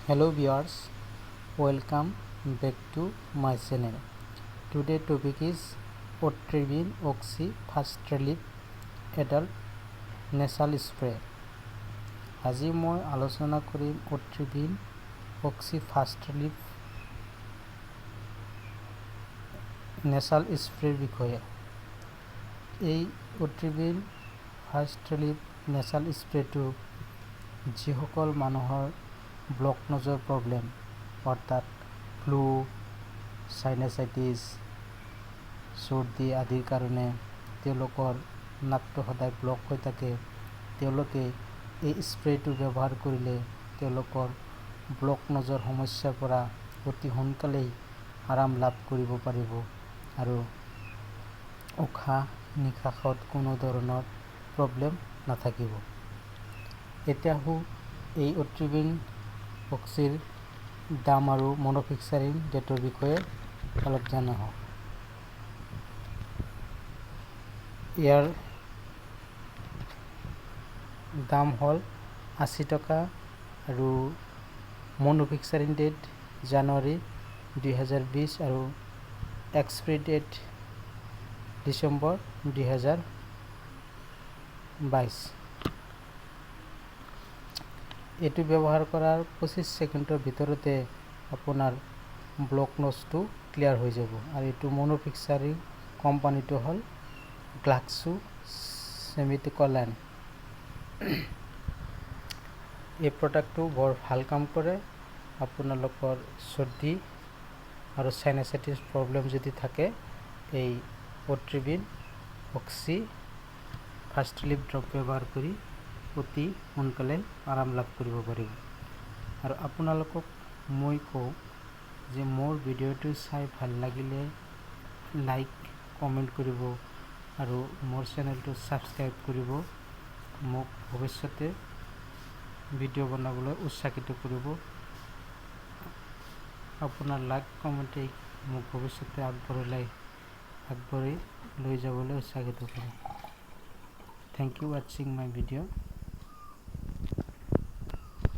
Hello viewers, welcome back to my channel. Today topic is Otrivin Oxy Fast Relief Adult Nasal Spray. আজি মই আলোচনা কৰিম অট্ৰিভিন oxy fast relief নেচাল স্প্ৰেৰ বিষয়ে। এই অট্ৰিভিন fast relief নেচাল স্প্ৰেটো যিসকল মানুহৰ ব্লক নজৰ প্ৰব্লেম, অৰ্থাৎ ফ্লু, চাইনাচাইটিছ, চৰ্দি আদিৰ কাৰণে তেওঁলোকৰ নাকটো সদায় ব্লক হৈ থাকে, তেওঁলোকে এই স্প্ৰেটো ব্যৱহাৰ কৰিলে তেওঁলোকৰ ব্লক নজৰ সমস্যাৰ পৰা অতি সোনকালেই আৰাম লাভ কৰিব পাৰিব আৰু উশাহ নিশাহত কোনো ধৰণৰ প্ৰব্লেম নাথাকিব। এতিয়া আহোঁ এই অট্ৰিভিন অক্সিৰ দাম আৰু মেনুফেকচাৰিং ডেটৰ বিষয়ে অলপ জানা হওক। ইয়াৰ দাম হ'ল 80 টকা আৰু মেনুফেকচাৰিং ডেট জানুৱাৰী 2020 আৰু এক্সপায়াৰী ডেট ডিচেম্বৰ 2022। এইটো ব্যৱহাৰ কৰাৰ 25 ছেকেণ্ডৰ ভিতৰতে আপোনাৰ ব্লক নজটো ক্লিয়াৰ হৈ যাব। আৰু এইটো মেনুফেকচাৰিং কোম্পানীটো হ'ল গ্লাক্সো স্মিথক্লাইন। এই প্ৰডাক্টটো বৰ ভাল কাম কৰে। আপোনালোকৰ চৰ্দি আৰু চাইনাচাইটিছ প্ৰব্লেম যদি থাকে, এই অট্ৰিভিন অক্সি ফাষ্ট ৰিলিফ ড্ৰপ ব্যৱহাৰ কৰি অতি সোনকালে আৰাম লাভ কৰিব পাৰিব। আৰু আপোনালোকক মই কওঁ যে মোৰ ভিডিঅ'টো চাই ভাল লাগিলে লাইক, কমেণ্ট কৰিব আৰু মোৰ চেনেলটো ছাবস্ক্ৰাইব কৰিব। মোক ভৱিষ্যতে ভিডিঅ' বনাবলৈ উৎসাহিত কৰিব। আপোনাৰ লাইক, কমেণ্টেই মোক ভৱিষ্যতে আগবঢ়াই লৈ যাবলৈ উৎসাহিত কৰে। Thank you watching my video.